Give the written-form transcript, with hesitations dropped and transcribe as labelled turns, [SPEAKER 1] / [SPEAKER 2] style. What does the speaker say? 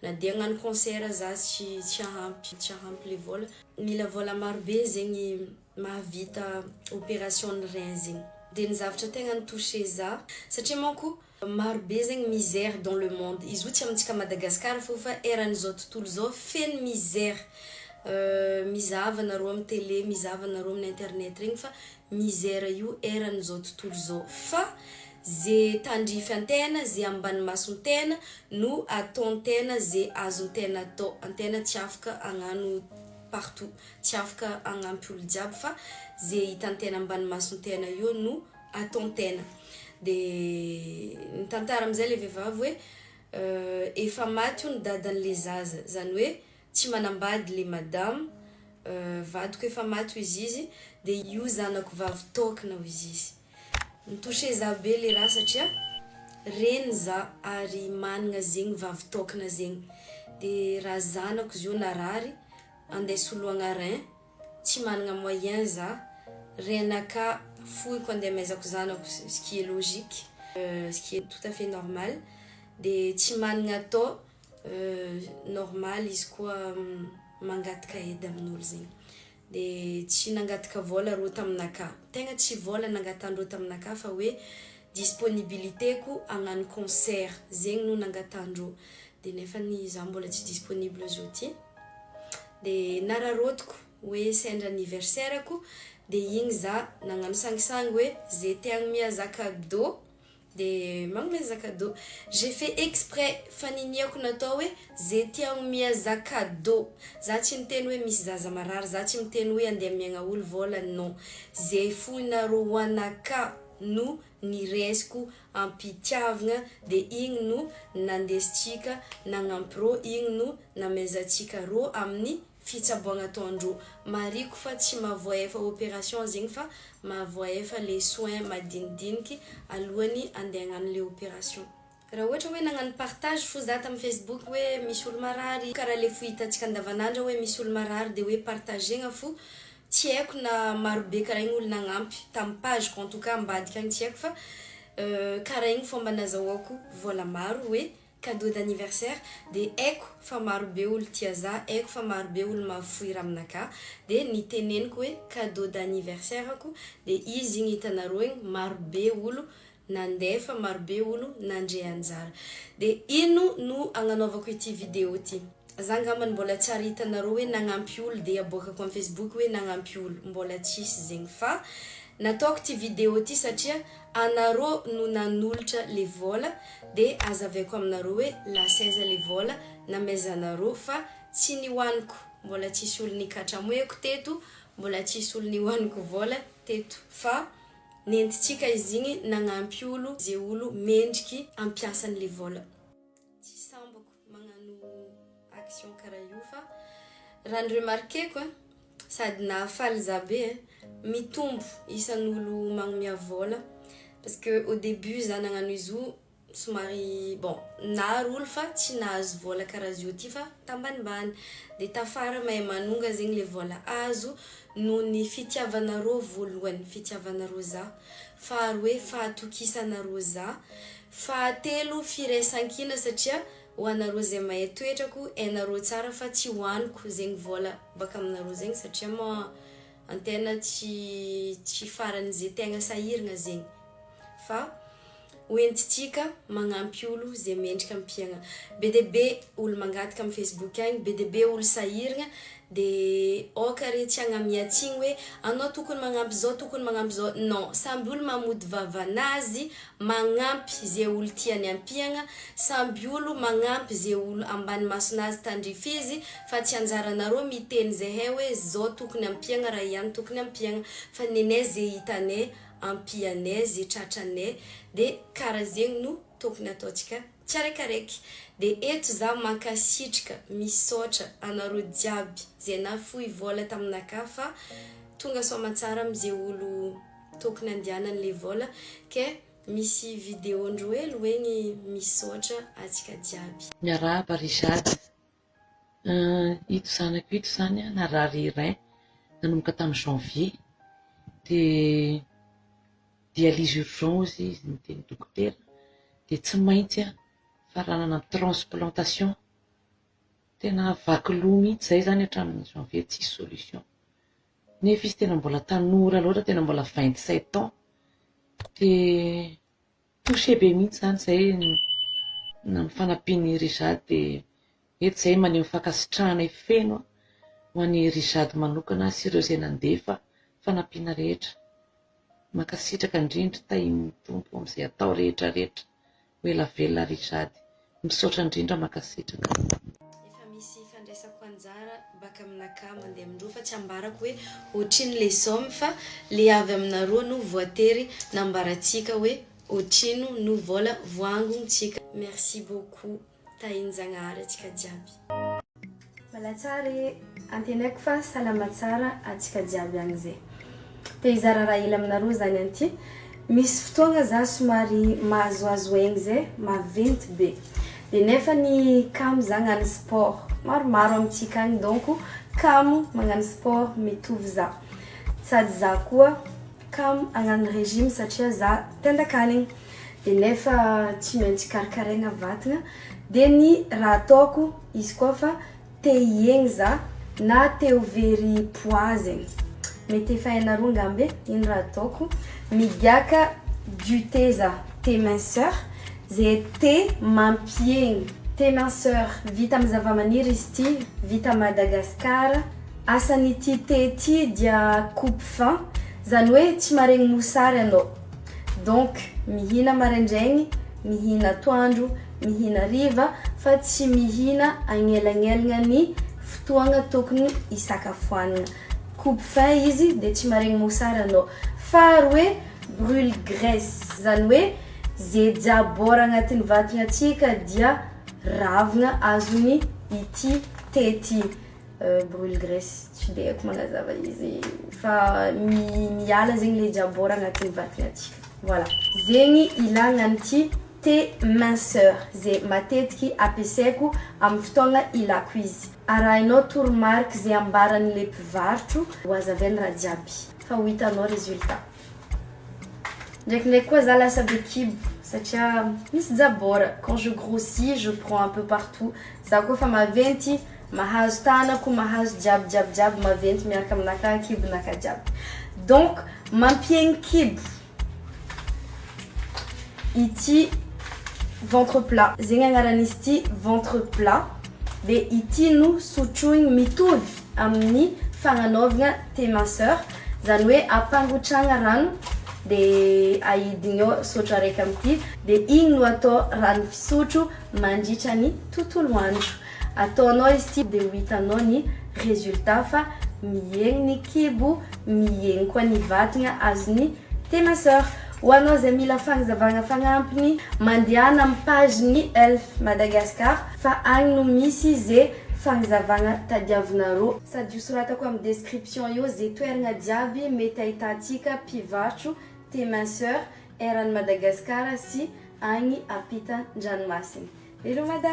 [SPEAKER 1] Na de hagnano concert za tsy ahampy, tsy ahampy le vôla. Mila vôla marobe zegny mahavita opération ny rein zegny. De ny zavatra tegna ni-touché za, satria manko marobe zegny misère dans le monde. Izy io tsy amintsika Madagasikara fô fa eran'izao tontolo izao feno misère. Mizahava anareo amin'ny télé, mizahava anareo amin'ny internet regny fa misère io eran'izao tontolo izao. Fa ze tandrify antena, ze ambany mason-tena no ataon-tena ze azon-tena atao. Antena tsy afaka hagnano partout, tsy afaka hagnampy olo jiaby fa ze hitan-tena ambany mason-tena io no ataon-tena. De nitantara amizay le vehivavy hoe efa maty hono dadan'le zaza, zany hoe tsy manambady le madame, vadiko efa maty hoy izy, de io zanako vavy tokana hoy izy. Ni-touché za be le raha satria reny za ary manana zegny vavy tokana zegny. De raha zanako izy io narary, andeha soloagna rein, tsy manana moyen za, rein-naka fohiko andeha amaizako zanako, ce qui est logique, ce qui est tout à fait normal, de tsy manana atao, normal izy koa mangataka aide amin'olo zegny. De tsy nangataka vôla rô taminaka, tegna tsy vôla nangatandreo taminaka fa hoe disponibilité-ko hagnano concert zegny no nangatandreo. De nefany za mbola tsy disponible zao ty. De nararôtiko hoe sendra anniversaire-ko de igny za nagnano sangisangy hoe ze te hagnome za cadeau de magnomeza cadeau. J'ai fait exprès fa niniako natao hoe ze te hagnome za cadeau. Za tsy miteny hoe misy zaza marary, za tsy miteny hoe andeha amiagna olo vôla, non. Ze foinareo ho anaka no niresiko ampitiavagna de igny no nandesitsika nagnampy rô, igny no namezantsika rô amin'ny fitsaboagna ataondrô. Mariko fa tsy mahavoahefa opération zegny fa mahavoahefa le soin madinidiniky alohany andeha hagnano le opération. Raha ohatra hoe nagnano partage fo za tamin'ny Facebook hoe misy olo marary, karaha le fohitantsika andavanandro hoe misy olo marary de hoe partagena fo, tsy haiko na marobe karaha igny olo nagnampy tamin'ny page-ko en tout cas ambadika agny tsy haiko fa karaha igny fomba nazahoako vôla maro hoe cadeau d'anniversaire de haiko fa marobe olo tia za, haiko fa marobe olo mahafoy raha aminakahy, de niteneniko hoe cadeau d'anniversaire-ko de izy igny hitanareo igny marobe olo nandefa, marobe olo nandray anjara. De ino no agnanaovako ity vidéo ty? Za angambany mbola tsy ary hitanareo hoe nagnampy olo de aboakako amin'ny Facebook hoe nagnampy olo, mbola tsisy zegny fa nataoko ty vidéo ty satria anareo no nanolotra le vôla de azavaiko aminareo hoe lasa aiza le vôla namezanareo fa tsy nihoaniko, mbola tsisy olo nikatramoeko teto, mbola tsisy olo nihoaniko vôla teto fa nentitsika izy igny nagnampy olo ze olo mendriky ampiasan'le vôla. Tsy sambako magnano action karaha io fa raha ny remarqueko sady nahafaly za be mitombo isan'olo magnomia vôla parce que au début za nagnano izy io somary bon naro olo fa tsy nahazo vôla karaha zio ty fa tambanimbany de tafara mahay manonga zegny le vôla azo noho ny fitiavanareo voalohany, fitiavanareo za, faharoe fahatokisanareo za, fahatelo firaisankina satria ho anareo zay mahay toetrako hainareo tsara fa tsy hoaniko zegny vôla baka aminareo zegny satria moa antena tsy faran'izay tegna sahiragna zegny fa hoentitsika magnampy olo zay mendrika ampiagna. Be dia be olo mangataka amin'ny Facebook agny, be dia be olo sahiragna de aoka re tsy hagnamiatsigny hoe anao tokony magnampy zao, tokony magnampy zao, non, samby olo mamody vavanazy magnampy zay olo tiany ampiagna, samby olo magnampy zay olo ambany masonazy tandrify izy fa tsy anjaranareo miteny zahay hoe zao tokony ampiagna raha ihany tokony ampiagna fa nenay zay hitanay ampianay zay tratranay de karaha zegny no tokony ataontsika tsiraikaraiky. De eto za mankasitraka misaotra anareo jiaby zay nafoy vôla taminakahy fa tonga soamantsara amizay olo tokony andianan'le vôla ke misy vidéo-ndreo hely hoegny misaotra antsika jiaby.
[SPEAKER 2] Miarahaba ry Jade. Ito zanako ito izany narary rein nanomboka tamin'ny janvier dia dialyse urgent hozy izy niteny dokotera dia tsy maintsy faranana transplantation. Tena vaky loha mihitsy izay izany hatramin'ny janvier tsisy solution. Nefa izy tena mbola tanora loatra, tena mbola 27 ans. Dia touché be mihitsy izany izay ny fanampian'i Rijade dia eto izay maneho ny fankasitrahanay feno ho an'i Rijade manokana sy ireo izay nandefa fanampiana rehetra. Mankasitraka indrindra, tahian'ny Tompo amin'izay atao rehetra rehetra. Ho ela velona Rijade. Misaotra indrindra mankasitraka.
[SPEAKER 1] Efa misy fandraisako anjara baka aminakahy mandeha amindreo fa tsy ambarako hoe otrino le somme fa le avy aminaroa no voatery nambarantsika hoe otrino no vola voangontsika. Merci beaucoup tahin-jagnahary atsika jiaby. Malatsara e! Antenaiko fa salama tsara atsika jiaby agny zay. Te hizara raha hely aminareo zany anty. Misy fotoagna za somary mahazoazo aigny zay, maventy be. De nefa ny kamo za agnano sport. Maromaro amintsika agny donc kamo magnano sport mitovy za. Sady za koa kamo agnano régime satria za tendakanigny. De nefa tsy maintsy karakaraigna vatagna. De ny raha ataoko izy koa fa te hiegny za na te ho very poids zegny. Mety efa hainareo angamba e, ino raha ataoko. Migiaka du thé za, thé minceur, zay thé mampiegny. Thé minceur, vita amin'ny zavamaniry izy ity, vita Madagascar. Asan'ity thé ity dia coupe faim, zany hoe tsy maregny mosary anao. Donc mihina maraindraigny, mihina atoandro, mihina hariva fa tsy mihina agnelagnelagna ny fotoagna tokony hisakafoanana. Coupe faim izy dia tsy maregny mosary anao. Faharoe brûle graisse, zany hoe ze jiaby bôra agnatin'ny vatagnatsika dia ravigna azony ity thé ty. Brûle graisse tsy de haiko magnazava izy fa miala zegny le jiaby agnatin'ny vatagnatsika. Voilà. Zegny ilagna an'ity thé minceur zay matetiky ampiasaiko amin'ny fotoagna ilako izy. Arahinao toromariky zay ambaran'le mpivarotro ho azavainy raha jiaby fa ho hitanao résultat. Ndraikindraiky koa za lasa be kibo satria misy jabôra. Quand je grossis, je prends un peu partout. Za koa fa maventy mahazo tanako, mahazo jiaby jiaby jiaby maventy miaraka aminakahy kibonakahy jiaby. Donc mampihegny kibo ity ventre plat. Zegny agnaran'izy ity ventre plat. De ity no sotroigny mitovy amin'ny fagnanaovagna thé minceur. Zany hoe ampangotrahagna rano de ahidigny ao sotro araiky amin'ity de igny no atao rano fisotro mandritra ny tontolo andro. Ataonao izy ity de ho hitanao ny résultat fa mihegny ny kibo, mihegny koa ny vatagna azon'ny thé minceur. Ho anao zay mila fagnazavagna fagnampiny, mandehana amin'ny page ny Elf Madagascar fa agny no misy ze fagnazavagna tadiavinareo. Sady hosoratako amin'ny description eo ze toeragna jiaby mety ahitantsika mpivarotro thé minceur eran'i Madagascar sy agny ampitan-dranomasina. Veloma daholo!